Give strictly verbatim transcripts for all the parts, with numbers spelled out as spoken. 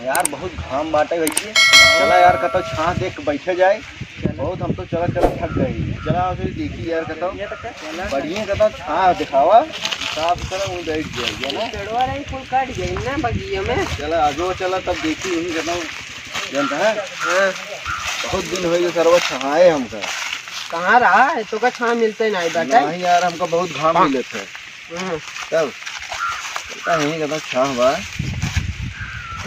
यार, बहुत घाम बाटे भैया। चला यार, कतौ छाँह देख के बैठे जाए। बहुत हम तो चला चला थक गए। चला, फिर देखी यार, कतौ बढ़िया कतौ छाँह दिखावा, हिसाब से वहीं बैठ जाए, है ना? पेड़वा रही कुल कट गई ना बगिया में। चला, आजो चला, तब देखी वहीं कतौ। जानता है? हाँ। बहुत दिन हो गए सरवा छाए हमका। कहाँ रहा है? तो का छाँह मिलते नहीं बाटे। नहीं यार, हमका बहुत घाम मिलत है। हम्म। तब पता नहीं कतौ छाँह बा।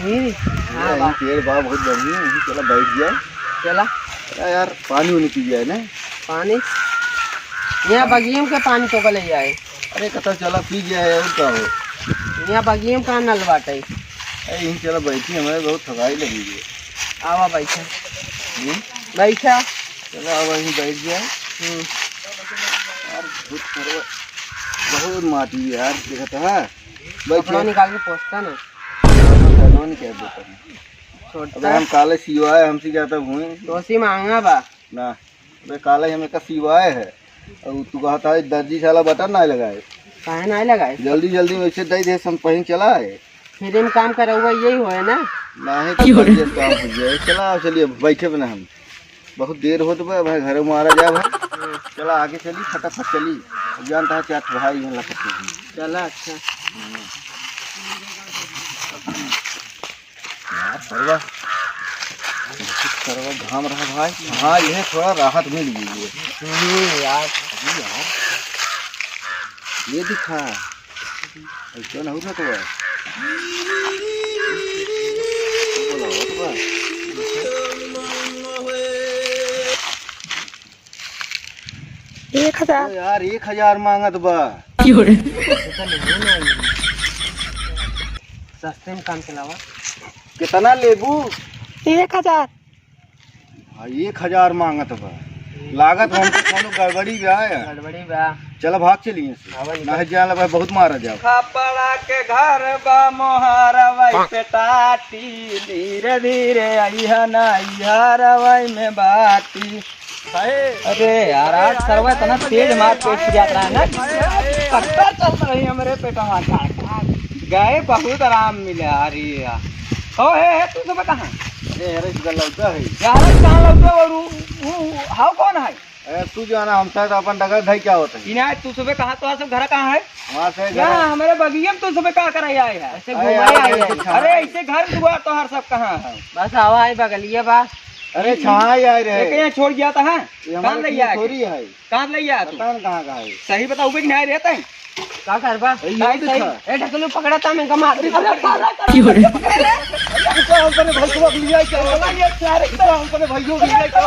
हम्म, हाँ यही बा। पेड़ बा बहुत बढ़िया, यहीं चला बैठ जाए। चला। चला यार, पानी उनी पी जाए ना। पानी? यहाँ बगिया में के पानी तो का ले जाए। अरे कतौ चला पी जाए, और का हो? यहाँ बगिया में कहाँ नल बाटे? अरे यहीं चला बैठी, हमें बहुत थकाई लगी है। आवा बैठा। हम्म? बैठा। चला आवा यहीं बैठ जाए। हम्म। यार, बहुत सरवा, बहुत माटी है यार, देखत है। बैठे। कपड़ा निकाल के पोंछता ना। कपड़ा निकाल के देता है। छोड़ता अबे है। हम काले सिवाए, हमसे क्या तब हुए? दोषी मांगा बा। ना, अबे काले हमें का सिवाए है। और तू कहता है दर्जी साला बटन ना लगाए। काहे ना लगाए? जल्दी जल्दी में इसे दे दे, हम कहीं चला है। फिर इन काम करौआ यही होए ना? नहीं तो क्यों रे? दर्जी काम हो जाए। चला, चलिए, बैठे बना हम। बहुत देर होत बा भाई, घरे मारा जाए भाई। चला आगे चली, फटाफट चली। अब जानता है चार भाई हैं लखत में। चला, अच्छा। यार, सरवा, सरवा घाम रहा भाई। हाँ, ये थोड़ा राहत मिल गई है। हम्म, यार। अभी यार, ये दिखा। ऐसा ना हो सकता है। बोला, हो सकता है। एक हजार। अरे यार, एक हजार मांगत बा। क्यों रे? सस्ते में काम चलावा। कितना लेबू? एक हजार। हाँ, एक हजार मांगत बा। लागत हमको कोनो गड़बड़ी बा है। गड़बड़ी बा। चला भाग चलिए से। आवा निकल। नहीं जाए ला भाई, बहुत मारा जाओ। खपड़ा के घर बा मोहरवई पे टाटी, धीरे धीरे अइहा ना अइहा रवई में बाटी। अरे यार, आज सरवा इतना तेज मार पेट जात रहा है ना, कट्टा चल रही हमरे पेट में। गए बहुत आराम मिले। अरे यार, ओ हे, हे, तू सब कहाँ? अरे यार, इस गल लौटा है। यार, कहाँ लौटा और उ, उ, हाउ कौन है? अरे तू जाना, हम शायद अपन डगर धई क्या होता है। इन्हें तू सुबह कहाँ तो सब घर कहाँ है? वहाँ से घर यहाँ हमारे बगिया में तू सुबह का करे आए है? ऐसे अरे घुमाए यार, आए ऐसे है। छाँह। अरे ऐसे घर दुआर तो हर सब कहाँ है? बस आवा है बगलिया बा। अरे छाँह आए रहे। एक यहाँ छोड़ गया था, हाँ? ये हमारे कहाँ ले गया थोड़ी है। कहाँ ले गया तू? पता नहीं कहाँ का है। सही बताओ कि नहीं रहता है? का करबा? ए, ये भाई, सही। देखा। ए, ढकलू पकड़ा था, मैं कमा। अरे, अरे, अरे, अरे, क्यों रे? अरे, हम अपने भाई को लिया क्या? बोला ये सारे। हम अपने भाइयों को लिया क्या?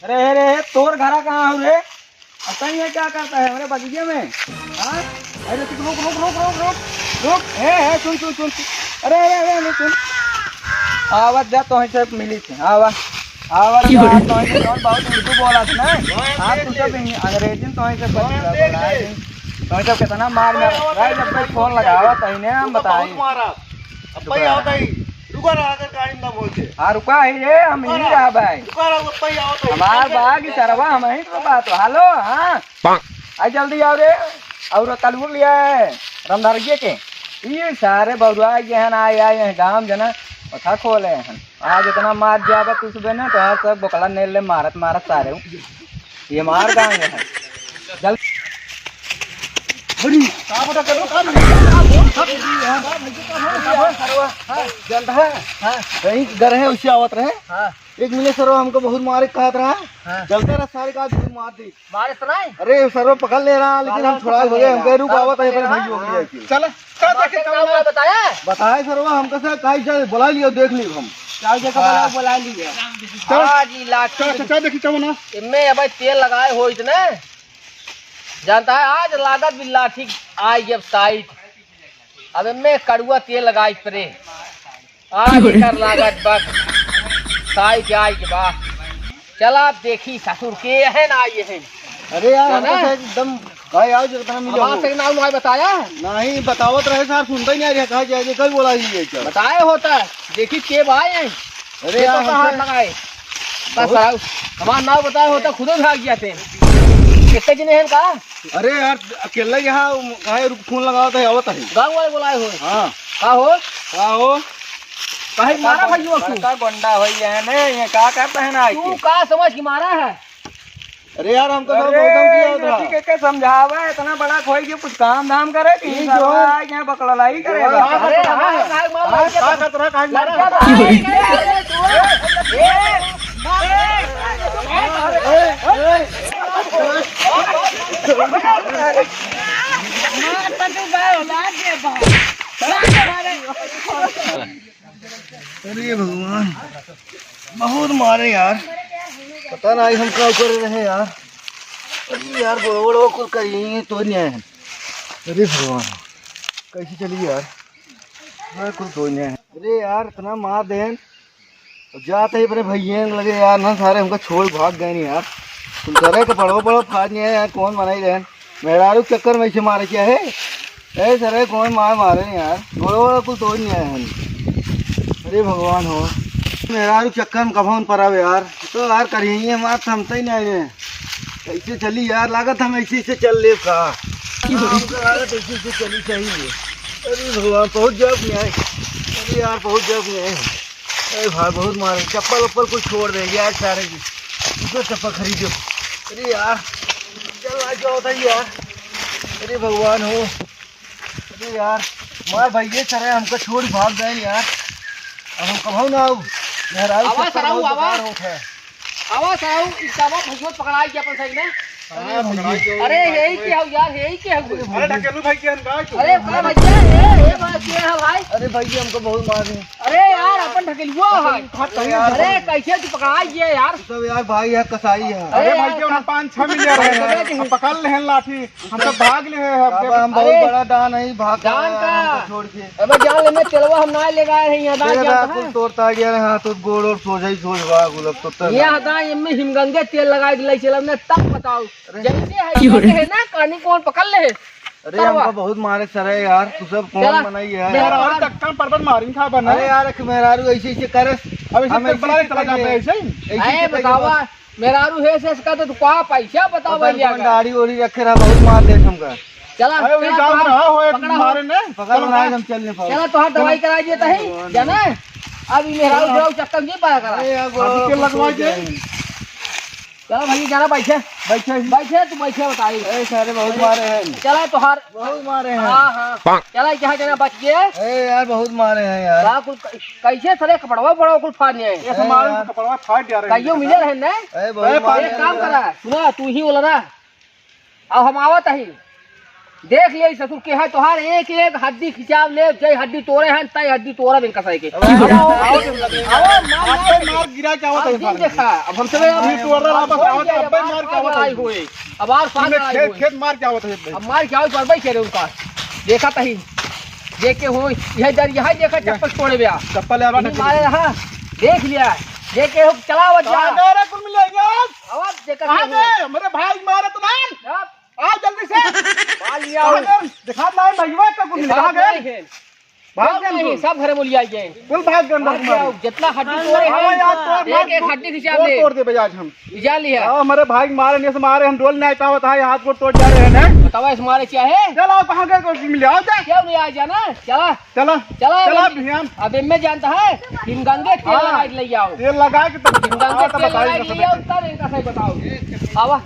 अरे, अरे, तोर घरा कहाँ हो रे? अतई ये क्या करता है हमरे बगिया में? हाँ? अरे, तू रुक, रुक, रुक। ए, ए, सुन, सुन, सुन, सुन। अरे, अरे, अरे, अरे, सुन। आवत जा, तोहसे मिली थे। आवा। आवत जा, तोहसे जौन बहुत उर्दू बोला था ना। हाँ, तू सब हिंदी, अंग्रेजी में तोहसे कुछ बोला है। तोहसे कितना मार में, भाई, जब तक फोन लगावा, तहीने हम बताई। बहुत मारा। अब भाई आवत है। रुका रहा अगर गाड़ी में दम होते। हाँ, रुका है रे, हम यहीं रहा भाई। रुका रहा, अब भाई आवत है। हमार बाग सरवा, हम यहीं तो बात। हेलो, हाँ। आ जल्दी आओ रे। और कलुर लिया है, रमधरिये के। ये सारे बउरवा ये हन, आए, आए हैं गाँव जना, पथा खोले हैं। आज इतना मार जाबा तू सुबह ना, तो हर सब बोकला नेल ले मारत, मारत सारे। ये मार गाँव है। जल्दी। अरे, का बता करो, का नहीं? जल्द है। हाँ। कहीं घर है, उससे आवत रहे। हाँ। एक मिनट सर, हमको बहुत मारे कहत रहा। हाँ। चलते रहा, सारे का बहुत मार दी। मारे तो नहीं? अरे, सरवा पकड़ ले रहा, लेकिन हम छुड़ा हो गए, हम कह रुक आवत है, अपने भाई हो गया कि। चल, चल, देखे, चल, बताया? बताए सरवा, हम कैसे काई जाए, बुला लियो, देख लियो हम। चल, देखो, बुला, बुला लियो। चल, आज ही लाठी चल, चल, चल, देखी, चल ना। इनमें अब तेल लगाए हो इतने, जानता है, आज लागत भी लाठी आई अब साइड। अब इनमें कड़ुआ तेल लगाए परे। आज एकर लागत बा, खाई के आई के बा। चला अब देखी ससुर के है ना ये है। अरे यार, ना, हमको ना। शायद एकदम भाई आओ जो कहाँ मिले हमार हो। से नाम वाई बताया? नहीं, बतावत रहे सर, सुनता ही नहीं रहा, कहाँ जाए, कल बोला ही है क्या? बताए होता, देखी के भाई है। अरे ये तो यार, कहाँ हमसे लगाए? बस बहुत आओ, हमार नाम बताए होता, खुदे भाग जाते। कितने जने हैं का? अरे यार, अकेला यहाँ काहे रुक, फोन लगावत है, आवत है। गाँव वाले बुलाए हो? हाँ। का हो? का हो? काहे मारा भइया तू? बड़का गुंडा होई है ने, ये का करता है ना तू आके? का समझ के मारा है? अरे यार, हमको तो अरे, बहुत धमकी आवत रहा। के, के समझावा, इतना बड़ा खोई के कुछ काम धाम करे कि ई सरवा जो आए यहाँ बकललाई करे बा। अरे, हाँ, हाँ, हाँ, मार, मार, का करत रहा, काहे मारा? लड़का तो है, अरे, तू, ए, मार, ए, ए, ए, मार, तो तू बा, औलाद दे बा। अरे भगवान, बहुत मारे यार, पता नहीं हम का करे रहे यार। अरे यार, गोड़ वोड़ कुल करी तो न्याय है। अरे भगवान, कैसे चली यार, मैं कुल तो न्याय है। अरे यार, इतना मार देन, अब जाते ही अपने भैया लगे यार ना, सारे हमका छोड़ भाग गए नहीं यार। तुम सारे कपड़ों पड़ो फाड़ नहीं है यार, कौन मनाई रहे? मेहरारू के चक्कर में इसे मारे क्या है? ए सरे, कौन मार मारे नहीं यार, गोड़ वोड़ कुल तोड़ नहीं आए हम। अरे भगवान हो, मेहरारू के चक्कर में कभौन पड़ावे यार, तो यार करिए मार थमते ही नहीं है। कैसे चली यार, लागत हम ऐसे, ऐसे चल ले का। हमको लागत ऐसे, ऐसे चली चाहिए। अरे भगवान, पहुँच जाओ कि नहीं? अरे यार, पहुँच जाओ कि नहीं? अरे भाई, बहुत मारे, चप्पल उप्पल कुछ छोड़ दे यार, सारे की जो चप्पल खरीदो। अरे यार, चल आ जाओ था यार। अरे भगवान हो, अरे यार, मार भाई, ये सारे हमको छोड़ भाग गए यार। अब हम कबहू ना आऊ। मेहरारू आवा चप्पल सराऊ, बहुत आवा। बेकार होत है। आवा साहू, ई का बा, भैया पकड़ाई के अपन साइड में। हाँ, भैया। अरे, यही के हौ यार, यही के हौ। अरे, ढकेलू भाई के हम गाय को। अरे, का भैया, ए, ए, बा, के है भाई? अरे, भैया, हमको बहुत मार रहे हैं। अरे यार, अपन ढकेलुआ है। अरे यार, अरे, कैसे तू पकड़ाई ये यार? सब यार, भाई है, कसाई है। अरे अरे, भाई, यार, के उन्हें का पाँच छह मिल रहे हैं। अरे, अब पकड़ ले हैं लाठी। हम तो भाग ले हैं, अब बाबा, हम बहुत अरे, बड़ा डान है, भाग डान गया है का? हमको छोड़ के। अबे जान ले, मैं तेलवा हम ना ले गए हैं, यहाँ डाल अरे क्या बा, था? कुल तोड़ता गया रे, हाथ उत गोड़ और सोझा ही सोझ बा, गुलब तो तक। यहाँ था, इनमें हिमगंगे तेल लगाए दिलाई चलब ने, तब बताओ। अरे। जैसे है, क्यों रे? जैसे है ना, कहानी कौन पकड़ ले है? अरे, सरवा। हमको बहुत मारे सर है यार, तू सब कौन चला। बनाई है यार? मेहरारू टक्कर पर पर मारिन खा बना। अरे यार, एक मेहरारू ऐसे, ऐसे करे, अब ऐसे हम ऐसे, बड़ा ऐसे चला कर जाता ले। है, ऐसे ही? ऐसे, अरे, ऐसे कर बतावा। ले। मेहरारू है से इसका तो तू का पैसा बतावा पता नहीं लिया कौन का। दाढ़ी ओढ़ी रखे रहा, बहुत मार दे हमका। चला, अरे, वही चला, गाँव में तोहार रहा हो, एक पकड़ा हो। मारे ने। पकड़ चलो, बनाए, हम चल नहीं पाओ। चला, तोहार दवाई चलो। करा दिए तही, भगवान। जाना है? अब ये मेहरारू चलो। जो चक्कर नहीं पाया करा। अरे यार, अभी के लगवा दे। चलो भाई, जाना बैठे। बैठे ही। बैठे, तू बैठे बताई। अरे, सारे बहुत मारे हैं। चला, तोहार बहुत मारे हैं। हाँ, हाँ। चला, जहाँ जाना बच गए। अरे यार, बहुत मारे हैं यार। का कुल कैसे सरे कपड़वा बड़ा कुल फाड़ लिया है? ये अरे सामान यार। कपड़वा फाड़ दिया रे। कहियो मिले रहे ने? अरे बहुत अरे मारे एक हैं काम यार। करा, सुना, तू ही बोला ना। अब हम आवत ही। देख लिया ससुर के है तोहार एक एक हड्डी खिंचाव ले, जय हड्डी तोड़े हैं, तय हड्डी तोड़ा बिन कसाई के। अबे आओ, आओ, आओ, आओ, मार, आप मार, पे मार गिरा क्या होता अब है दिन सारे? देखा, अब हमसे अब अभी तोड़ रहा, वापस आओ, अब पे मार क्या होता है? हुए। अब आर पार तूने लड़ाई खेत, हुए। खेत मार क्या होता है? अब मार क्या होता है? भाई कह रहे उनका। देखा तही। देख के हो, यह डर, यह देखा, चप्पल छोड़े बे आ। चप्पल यार, नहीं मारे रहा। देख लिया। देख के हो, चला बचा। कहाँ गए रे कुल मिलेंगे आज? अब देखा कहाँ गए? मेरे भाई मारे तो मान। अब आ जल्दी से। आ लिया। कहाँ गए? दिखा नहीं भैया का कुछ दिखा दिखा गए। नहीं है। भाग गए नहीं, तू। सब घरे मुलिया गए। कुल भाग गए अंदर भाग तुम्हारे। गया, जितना हड्डी अरे तोड़े हैं, यार, तोड़, एक एक हड्डी खिंचा तोड़, ले। तोड़ दे बे आज हम। खिंचा लिया। हाँ, हमारे भाई मारे नहीं से मारे, हम डोल नहीं पावत है, हाथ गोड़ टूट जा रहे हैं ना। बतावा इस मारे क्या है? चल आओ, कहाँ गए कुछ मिले, आओ जा। क्यों नहीं आ जाना? चला। चला। चला चला अभी। भैया। अब इनमें जानता है, हिमगंगे तेल हाँ। लगा के ले आओ। तेल लगा के तब हिमगंगे आओ, तब तेल बताएंगे लगा के सब ले आओ, एक। तब इनका सही बताओ। आवा।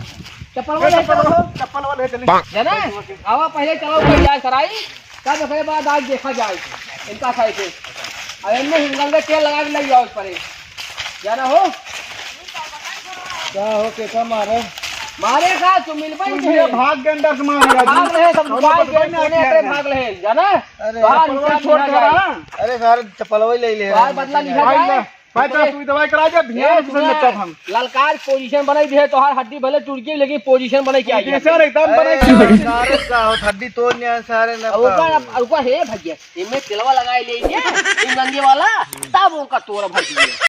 चप्पल ये वाले चप्पल चलो। वाला, चप्पल वाले चलिए। जाना है? आवा पहले चलो, पहले जाए सराई। तब ओकरे बाद आज देखा जाए इनका खाए के। अब इनमें हिमगंगा तेल लगा के लग जाओ इस पर। जाना हो? क्या हो, कैसा मारे? मारे का, तू मिल पाई तू थे? ये भाग गए अंदर से मार यार। भाग रहे सब, दोनों भाग पकड़ो गए, ना कोने किया अतरे है। भाग रहे, जाना? अरे, बाहर चप्पल निकाल छोड़ दिया दे जाए। रहा। अरे सारे चप्पल वही ले ले बाहर रहे। बदला लिखा भाई जाए। ना, भाई, तो तू दवाई करा दे, ध्यान ए, से सुना, नचब हम। ललकार पोजीशन बनाई दे, तोहार हड्डी भले टूट गई, लेकिन पोजीशन बनाई के आई है। पोजीशन एकदम बनाई अरे, के आई। सारे का हो, हड्डी तोड़ लिया सारे ना अब ओकर, पाओ। अब, अब ओकर हे भैया, एमे तेलवा लगाए ले ने, ई गंगे वाला, तब ओकर तोड़ भर दिए।